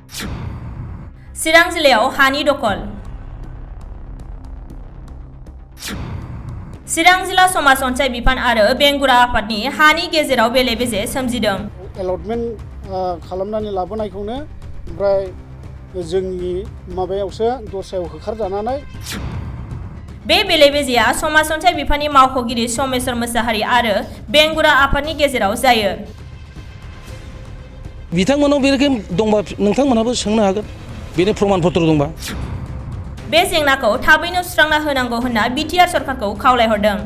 चिरां जिल्लायाव हानि दखल। चिरां जिल्ला समाज अनसाय बिफान आरो बेंगुरा आफादनि हानि गेजेराव बेले-बेजे सोमजिदों। एलटमेन्ट खालामनानै लाबोनायखौनो ओमफ्राय जोंनि माबायावसो दस्रायाव होखारजानानै बे बेले-बेजेया समाज अनसाय बिफाननि मावख'गिरि समेश्वर मोसाहारि आरो बेंगुरा आफादनि गेजेराव जायो। बिथांमोनाव बे रोखोम दंबा नोंथांमोनहाबो सोंनो हागोन बेनि प्रमाण पत्र दंबा। बे जेंनाखौ थाबैनो सुस्रांना होनांगौ होनना बिटिआर सरकारखौ खावलायहरदों।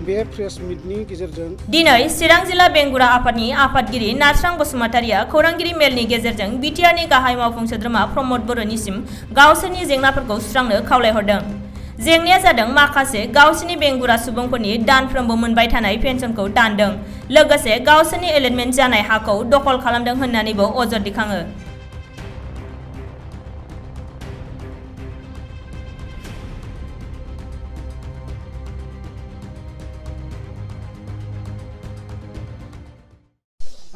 बे प्रेस मिटनि गेजेरजों दिनै चिरां जिल्ला बेंगुरा आफादनि आफादगिरि नार्स्रां बसुमतारिया खौरांगिरि मेलनि गेजेरजों बिटिआरनि गाहाय मावफुं सोद्रोमा प्रमद बर'निसिम गावसोरनि जेंनाफोरखौ सुस्रांनो खावलायहरदों। जेंनाया जादों माखासे गावसोरनि बेंगुरा सुबुंफोरनि दानफ्रोमबो मोनबाय थानाय पेन्सनखौ दानदों, लोगोसे गावसोरनि एलटमेन्ट जानाय हाखौ दखल खालामदों होननानैबो अजद दैखाङो।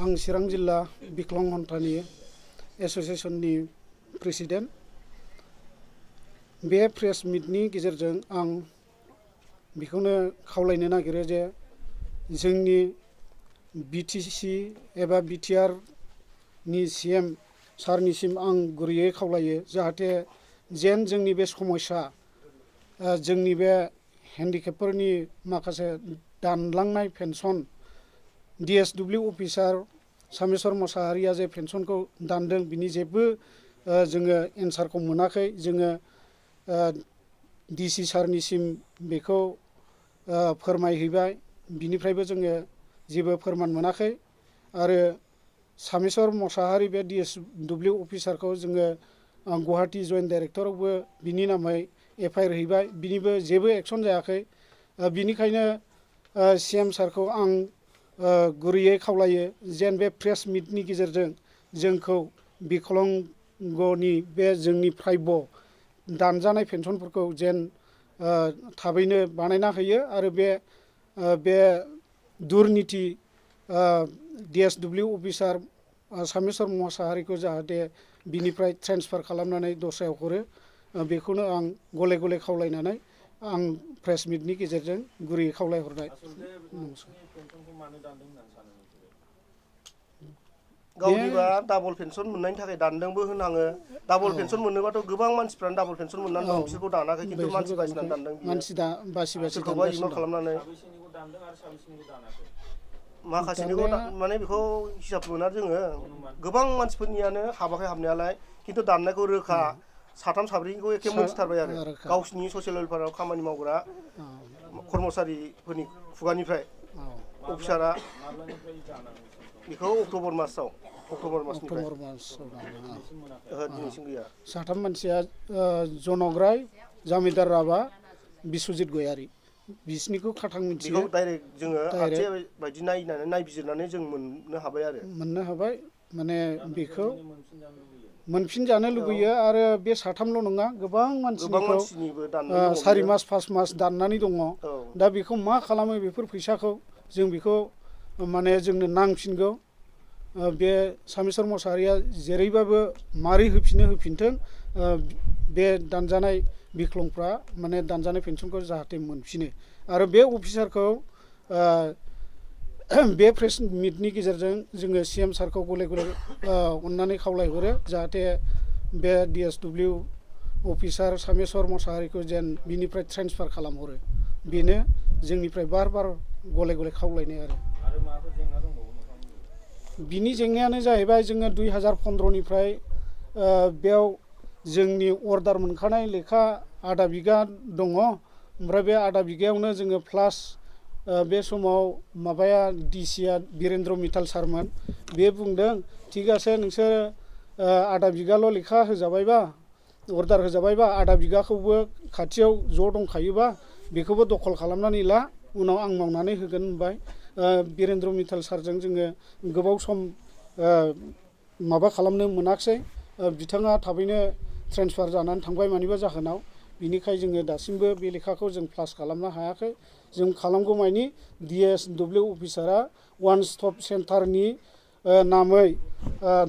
आं चिरां जिल्ला बिख्लं हन्थानि एस'सिएशननि प्रेसिडेन्ट। बे प्रेस मिटनि गेजेरजों आं बेखौनो खावलायनो नागिरो जे जोंनि बिटिसि एबा बिटिआरनि सिएम सारनिसिम आं गुरैयै खावलायो जाहाथे जेन जोंनि बे समस्या जोंनि बे हेन्डिकेपफोरनि माखासे दानलांनाय pension DSW officer Someswar Mosahary जे पेन्सनखौ दानदों बिनि जेबो जोङो एन्सारखौ मोनाखै। जोङो DC सारनिसिम बेखौ फोरमायहैबाय, बिनिफ्रायबो जोङो जेबो फोरमान मोनाखै आरो समेश्वर मोसाहारि बे DSW अफिसारखौ जोङो गुवाहाटी जइन्ट डाइरेक्टरावबो बिनि नामै FIR हैबाय, बिनिबो जेबो एक्सन जायाखै। बिनिखायनो CM सारखौ आं गुरैयै खावलायो जेन बे प्रेस मिटनि गेजेरजों जोंखौ बिख्लंगनि बे जोंनि प्राप्य दानजानाय पेन्सनफोरखौ जेन थाबैनो बानायना होयो आरो बे दुर्नीति DSW अफिसार समेश्वर मोसाहारिखौ जाहाथे बिनिफ्राय ट्रेन्सफार खालामनानै दस्रायाव हरो, बेखौनो आं गले गले खावलायनानै आं प्रेस मिटनि गेजेरजों गुरैयै खावलायहरबाय। गावनिबा डाबल पेन्सन मोननायनि थाखाय दानदोंबो होनाङो। डाबल पेन्सन मोनोबाथ' गोबां मानसिफ्रानो डाबल पेन्सन मोननानै दं, बिसोरखौ दानाखै, खिन्थु मानसि बासिनानै दानदों बियो। मानसि बासि सोरखौबा इगनर खालामनानै माखासेनिखौ माने बेखौ हिसाब मोना जोङो। गोबां मानसिफोरनियानो हाबाखै हाबनायालाय, खिन्थु दाननायखौ रोखा साथाम साब्रैखौ एखे मोनथिथारबाय आरो गावसिनि ससियेल वेलफेयाराव खामानि मावग्रा कर्मचारिफोरनि खुगानिफ्राय अफिसारा बेखौ अक्ट'बर मासनिफ्राय दिनैसिम गैया। साथाम मानसिया जनक राय, जामिदार राभा, बिस्वजित गयारि, बिसिनिखौ खाथां मिथियो। बेखौ डाइरेक्ट जोङो आरटिआइ बायदि नायबिजिरनानै जों मोननो हाबाय आरो मोननो हाबाय। माने बेखौ मोनफिनजानो लुबैयो आरो बे साथामल' नङा, गोबां मानसिनिखौ 4 मास 5 मास दाननानै दङ। दा बेखौ मा खालामो बेफोर फैसाखौ, जों बेखौ माने जोंनो नांफिनगौ। बे समेश्वर मोसाहारिया जेरैबाबो मारै होफिनथों, बे दानजानाय बिख्लंफ्रा माने दानजानाय पेन्सनखौ जाहाथे मोनफिनो। आरो बे अफिसारखौ बे प्रेस मिटनि गेजेरजों जोङो CM सारखौ गले गले अननानै खावलायहरो जाहाथे बे DSW अफिसार समेश्वर मोसाहारिखौ जेन बिनिफ्राय ट्रेन्सफार खालामहरो। बेनो जोंनिफ्राय बार गले गले खावलायनाय आरो बिनि जेंनायानो जाहैबाय जोङो 2015निफ्राय बेयाव जोंनि अर्डार मोनखानाय लेखा आधा बिगा दङ। ओमफ्राय बे आधा बिगायावनो जोङो प्लास बे समाव माबाया DCआ बिरेन्द्र मिथाल सारमोन, बे बुंदों थिग आसे नोंसोर आधा बिगाल' लेखा होजाबायबा, अर्डार होजाबायबा, आधा बिगाखौबो खाथियाव ज' दंखायोबा बेखौबो दखल खालामनानै ला, उनाव आं मावनानै होगोन होनबाय। बिरेन्द्र मिथाल सारजों जोङो गोबाव सम माबा खालामनो मोनाखिसै, बिथाङा थाबैनो ट्रेन्सफार जानानै थांबाय मानिबा जाहोनाव। बिनिखाय जोङो दासिमबो बे लेखाखौ जों प्लास खालामनो हायाखै। जों खालामगौमानि DSW अफिसारा वान स्टप सेन्टारनि नामै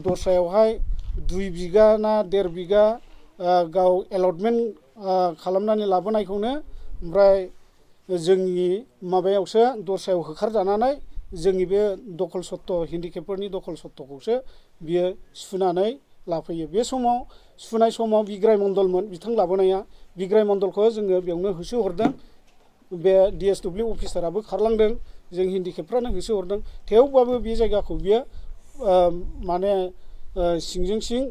दस्रायावहाय 2 बिगा ना 1.5 बिगा गाव एलटमेन्ट खालामनानै लाबोनायखौनो ओमफ्राय जोंनि माबायावसो दस्रायाव होखारजानानै जोंनि बे दखल सत्त हेन्डिकेपफोरनि दखल सत्तखौसो बियो सुनानै लाफैयो। बे समाव सुनाय समाव बिग्राय मण्डलमोन बिथां लाबोनाया, बिग्राय मण्डलखौ जोङो बेयावनो होसोहरदों। बे DSW अफिसाराबो खारलांदों, जों हेन्डिकेपफ्रानो होसोहरदों। थेवबाबो बे जायगाखौ बियो माने सिंजों सिं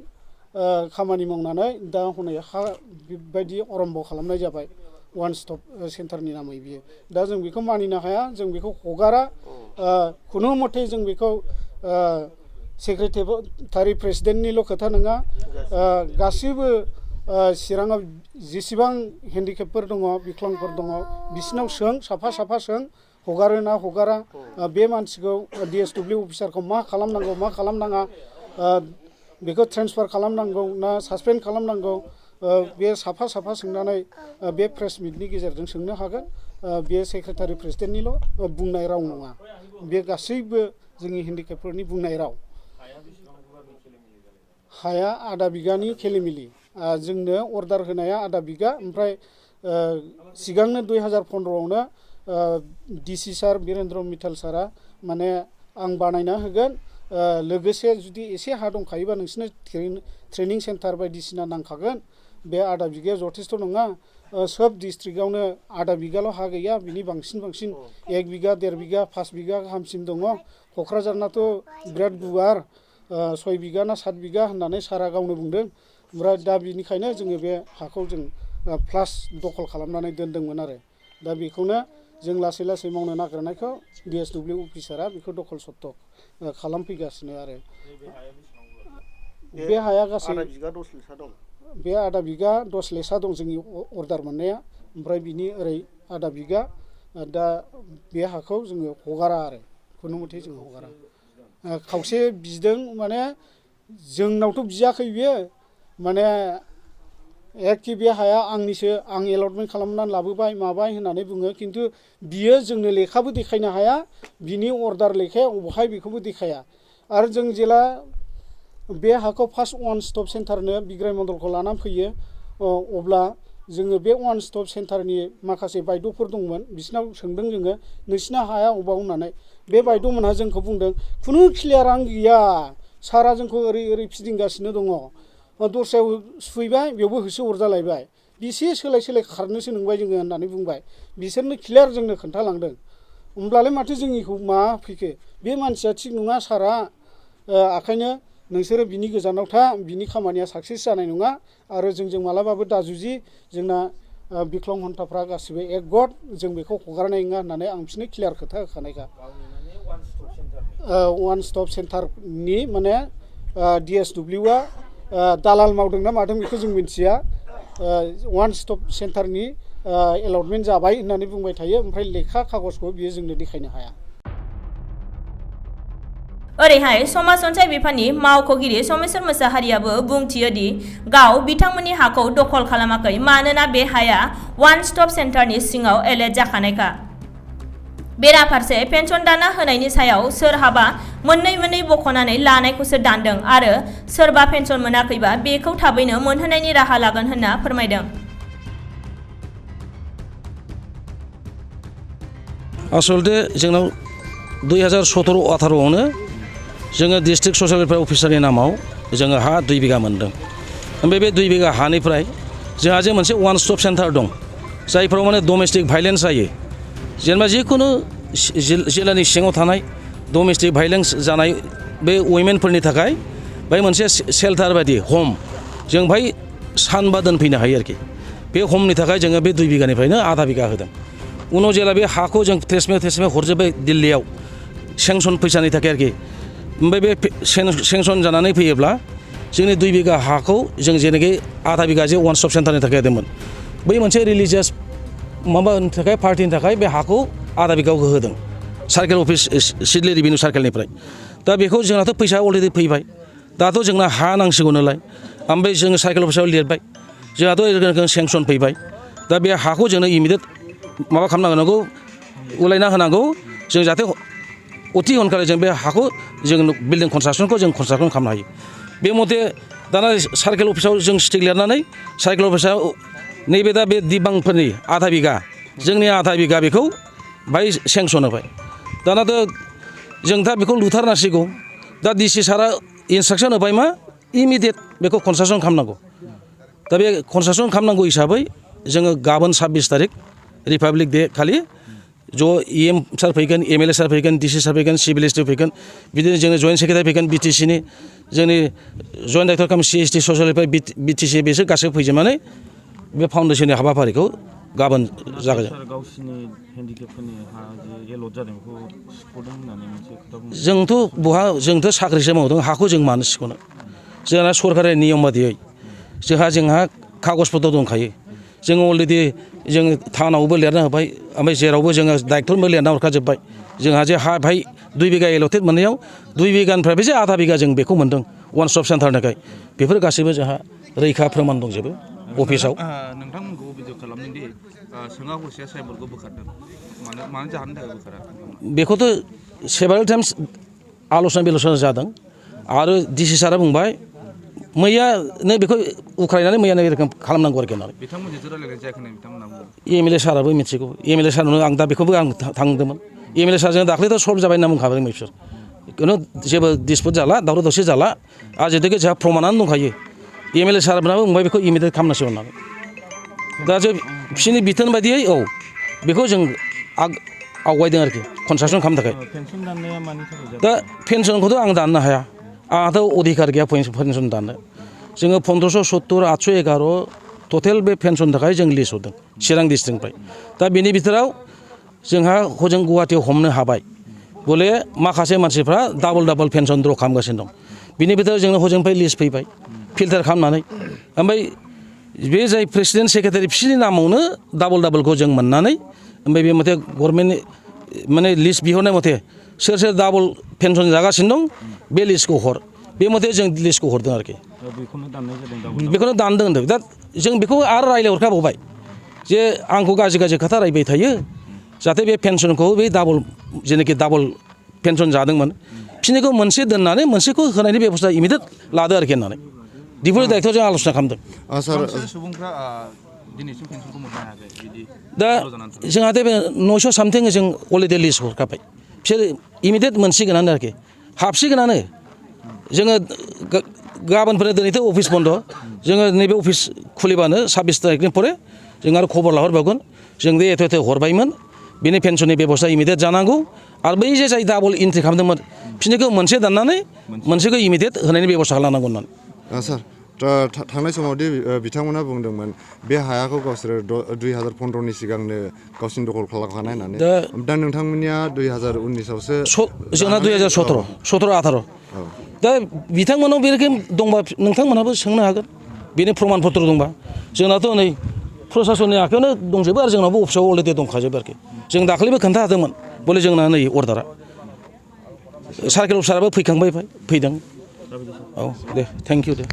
खामानि मावनानै दा हनै हा बेबायदि आरम्भ खालामनाय जाबाय वान स्टप सेन्टारनि नामै बियो। दा जों बेखौ मानिनो हाया, जों बेखौ हगारा। खुनु मथे जों बेखौ सेक्रेटारि प्रेसिडेन्टनिल' खोथा नङा, गासैबो चिराङाव जेसेबां हेन्डिकेपफोर दङ, बिख्लांफोर दङ, बिसिनाव सों, साफा साफा सों, हगारो ना हगारा, बे मानसिखौ DSW अफिसारखौ मा खालामनांगौ मा खालामनाङा, बेखौ ट्रेन्सफार खालामनांगौ ना सासपेन्ड खालामनांगौ, बे साफा साफा सोंनानै बे प्रेस मिटनि गेजेरजों सोंनो हागोन। बे सेक्रेटारि प्रेसिडेन्टनिल' बुंनाय राव नङा, बे गासैबो जोंनि हेन्डिकेपफोरनि बुंनाय राव। हाया आधा बिगानि खेलिमेलि, जोंनो अर्डार होनाया आधा बिगा, ओमफ्राय सिगांनो 2015आवनो DC सार बिरेन्द्र मित्तल सारा माने आं बानायना होगोन, लोगोसे जुदि एसे हा दंखायोबा नोंसिनो ट्रेनिं सेन्टार बायदिसिना नांखागोन, बे आधा बिगाया जथेस्थ' नङा, सोब डिस्ट्रिक्टआवनो आधा बिगाल' हा गैया, बिनि बांसिन 1 बिगा 1.5 बिगा 5 बिगा गाहामसिम दङ। क'क्राझारनाथ' बिराद गुवार, 6 बिगा ना 7 बिगा होननानै सारा गावनो बुंदों। ओमफ्राय दा बिनिखायनो जोङो बे हाखौ जों प्लास दखल खालामनानै दोनदोंमोन आरो। दा बेखौनो जों लासै लासै मावनो नागिरनायखौ DSW अफिसारा बेखौ दखल सत्त खालामफैगासिनो आरो। बे हाया गासै बे आधा बिगा 10 लेसा दं जोंनि अर्डार मोननाया, ओमफ्राय बिनि ओरै आधा बिगा। दा बे हाखौ जोङो हगारा आरो, खुनु मथे जों हगारा। खावसे बिदों माने जोंनावथ' बियाखै बियो, माने एखे बे हाया आंनिसो, आं एलटमेन्ट खालामनानै लाबोबाय माबाय होननानै बुङो, खिन्थु बियो जोंनो लेखाबो देखायनो हाया, बिनि अर्डार लेखाया अबहाय बेखौबो देखाया। आरो जों जेला बे हाखौ फार्स्ट वान स्टप सेन्टारनो बिग्राय मण्डलखौ लानानै फैयो, अब्ला जोङो बे वान स्टप सेन्टारनि माखासे बायद'फोर दंमोन, बिसिनाव सोंदों जोङो नोंसिना हाया अबाव होननानै। बे बायद'मोनहा जोंखौ बुंदों खुनु क्लियारानो गैया, सारा जोंखौ ओरै ओरै फिदिंगासिनो दङ, दस्रायाव सुफैबाय बेयावबो होसो हरजालायबाय, बेसे सोलाय सोलाय खारनोसो नंबाय जोङो होननानै बुंबाय। बिसोरनो क्लियार जोंनो खोन्थालांदों। होमब्लालाय माथो जोंनिखौ मा फैखो, बे मानसिया थिग नङा सारा, ओंखायनो नोंसोरो बिनि गोजानाव था, बिनि खामानिया साक्सेस जानाय नङा, आरो जोंजों मालाबाबो दाजुजि, जोंना बिख्लं हन्थाफ्रा गासिबो एक गट, जों बेखौ हगारनाय नङा होननानै आं बिसोरनो क्लियार खोथा होखानायखा। वान स्टप सेन्टारनि माने DSWआ दालाल मावदों ना मादों बेखौ जों मिथिया, वान स्टप सेन्टारनि एलटमेन्ट जाबाय होननानै बुंबाय थायो, ओमफ्राय लेखा खागजखौ बियो जोंनो देखायनो हाया। ओरैहाय समाज अनसाय बिफाननि मावख'गिरि समेश्वर मोसाहारियाबो बुंथियो दि गाव बिथांमोननि हाखौ दखल खालामाखै, मानोना बे हाया वान स्टप सेन्टारनि सिङाव एलेट जाखानायखा। बेराफारसे पेन्सन दाना होनायनि सायाव सोरहाबा मोननै बख'नानै लानायखौसो दानदों, आरो सोरबा पेन्सन मोनाखैबा बेखौ थाबैनो मोनहोनायनि राहा लागोन होनना फोरमायदों। आसलथे जोंनाव 2017-18आवनो जोङो डिस्ट्रिक्ट ससियेल वेलफेयार अफिसारनि नामाव जोङो हा 2 बिगा मोनदों। ओमफ्राय बे 2 बिगा हानिफ्राय जोंहा जे मोनसे वान स्टप सेन्टार दं, जायफ्राव माने डमेस्टिक भाइलेन्स जायो, जेनेबा जिखुनु जिल्लानि सिङाव थानाय डमेस्टिक भाइलेन्स जानाय बे उइमेनफोरनि थाखाय बाय मोनसे सेल्टार बायदि हम, जों बाहाय सानबा दोनफैनो हायो आरोखि। बे हमनि थाखाय जोङो बे 2 बिगानिफ्रायनो आधा बिगा होदों। उनाव जेला बे हाखौ जों ट्रेसमे हरजोब्बाय दिल्लीयाव सेंसन फैसानि थाखाय आरोखि, ओमफ्राय बे सेंसन जानानै फैयोब्ला जोंनि 2 बिगा हाखौ जों जेनाखि आधा बिगा जे वान स्टप सेन्टारनि थाखाय होदोंमोन, बै मोनसे रिलिजियास माबानि थाखाय पार्टिनि थाखाय बे हाखौ आधा बिगायाव होदों सार्केल अफिस सिडली रेभिनिउ सार्केलनिफ्राय। दा बेखौ जोंनाथ' फैसा अलरेडि फैबाय, दाथ' जोंना हा नांसिगौ नालाय, ओमफ्राय जोङो सार्केल अफिसाव लिरबाय, जोंहाथ' सेंसन फैबाय। दा बे हाखौ जोंनो इमिडियेट माबा खालामनांगौ, उलायना होनांगौ, जों जाहाथे अति हनखालि जों बे हाखौ जों बिल्डिं कनस्ट्राक्सनखौ जों कनस्ट्राक्सन खालामनो हायो। बे मथे दाना सार्केल अफिसाव जों स्टिक लिरनानै सार्केल अफिसाव नैबे दा बे दिबांफोरनि आधा बिगा जोंनि आधा बिगा बेखौ बाहाय सेंसन होबाय दानाथ' जों दा बेखौ लुथारनांसिगौ दा डिसि सारा इन्सट्राक्सन होबाय मा इमिडियेट बेखौ कनस्ट्राक्सन खालामनांगौ दा बे कनस्ट्राक्सन खालामनांगौ हिसाबै जोङो गाबोन 26 तारिख रिपाब्लिक डे खालि ज' EM सार फैगोन MLA सार फैगोन DC सार फैगोन सिभिल एसटि फैगोन बिदिनो जोंनि जइन्ट सेक्रेटारि फैगोन BTCनि जोंनि जइन्ट डाइरेक्टर काम CST ससियेल BTC बेसोर गासैबो फैजोबनानै बे फाउन्डेसननि हाबाफारिखौ गाबोन जागायगोन। जोंथ' साख्रिसो मावदों हाखौ जों मानो सिख'नो जोंहा सरकारि नियम बादियै जोंहा कागज पत्र दंखायो जों अलरेडि जों थानावबो लिरना होबाय ओमफ्राय जेरावबो जोङो दायित्वबो लिरना हरखाजोब्बाय जोंहा जे हा भाई 2 बिगा एल'टेड मोननायाव 2 बिगानिफ्राय जे आधा बिगा जों बेखौ मोन्दों वान स्टप सेन्टारनिफ्राय बेफोर गासैबो जोंहा रैखा फोरमान दंजोबो अफिसाव। नोंथांमोनखौ अभियोग खालामदों दि सोङा हसिया साइबरखौ बोखारदों मानो जाहोननि थाखाय बोखारा बेखौथ' सेभारेल टाइम्स आल'सना जादों आरो डिसि सारा बुंबाय मैयानो बेखौ उख्रायनानै मैयानो एरखम खालामनांगौ आरोखि होननानै बिथांमोनजों रायलायनाय जायाखै बिथांमोना MLA साराबो मिथिगौ MLA सारनो आं दा बेखौबो आं थांदोंमोन MLA सारजों दाख्लैथ' सल्भ जाबाय होनना बुंखाबाय बिसोर खुनु जेबो डिसपुट जाला दावराव दावसि जाला आजिखालि जोंहा प्रमानानो दंखायो MLA सारफोराबो बुंबाय बेखौ इमिडियेट खालामनांसिगौ होननानै दा जों बिसोरनि बिथोन बायदियै बेखौ जों आवगायदों आरोखि कनस्ट्राक्सन खालामनो थाखाय। पेन्सन दाननाया मानि थाखाय दा पेन्सनखौथ' आं दाननो हाया आंहाथ' अधिकार गैया पेन्सन दाननो जोङो 1570 811 टटेल बे पेन्सननि थाखाय जों लिस्ट हरदों चिरां डिस्ट्रिक्टनिफ्राय दा बेनि बिथोराव जोंहा हजों गुवाहाटियाव हमनो हाबाय बले माखासे मानसिफ्रा डाबल पेन्सन द्र खालामगासिनो दं बिनि बिथोराव जोंनो हजोंनिफ्राय लिस्ट फैबाय फिल्टार खालामनानै ओमफ्राय बे जाय प्रेसिडेन्ट सेक्रेटारि बिसोरनि नामावनो डाबलखौ जों मोननानै ओमफ्राय बे मथे गभर्नमेन्ट माने लिस्ट बिहरनाय मथे सोर डाबल पेन्सन जागासिनो दं बे लिस्टखौ हर बे मथे जों लिस्टखौ हरदों आरोखि बेखौनो दानदों होनदों दा जों बेखौ आरो रायलायहरखाबावबाय जे आंखौ गाज्रि खोथा रायबाय थायो जाहाथे बे पेन्सनखौ बे जेनाखि डाबल पेन्सन जादोंमोन बिसोरनिखौ मोनसे दोननानै मोनसेखौ होनायनि बेबस्था इमिडियेट लादो आरोखि होननानै बेफोर दायित्व जों आल'सना खालामदों। सुबुंफ्रा दिनैसिम पेन्सनखौ मोननो हायाखै बिदि दा जोंहा बे 900 सामथिं जों अलरेडि लिस्ट हरखाबाय बिसोर इमिडियेट मोनसिगोनानो आरोखि हाबसिगोनानो जोङो गाबोनफोर दिनैथ' अफिस बन्द जोङो नैबे अफिस खुलिबानो 26 तारिखनि परे जों आरो खबर लाहरबावगोन जों दे एथ' हरबायमोन बेनि पेन्सननि बेबस्था इमिडियेट जानांगौ आरो बै जे जाय डाबल एन्ट्रि खालामदोंमोन बिसोरनिखौ मोनसे दाननानै मोनसेखौ इमिडियेट होनायनि बेबस्था खालामनांगौ होननानै। सार थांनाय समावदि बिथांमोना बुंदोंमोन बे हायाखौ गावसोरो 2015नि सिगांनो गावसिनि दखल खालामखानाय होननानै दा नोंथांमोननिया 2019आवसो जोंना 2017-18 दा बिथांमोनाव बे रोखोम दंबा नोंथांमोनहाबो सोंनो हागोन बेनि प्रमान पत्र दंबा जोंनाथ' नै प्रसासननि आखायावनो दंजोबो आरो जोंनावबो अफिसाव अलरेडि दंखाजोबो आरोखि जों दाखालिबो खोन्था होदोंमोन बले जोंना नै अर्डारा सार्केल अफिसाराबो फैखांबाय फैदों औ दे थेंक इउ दे।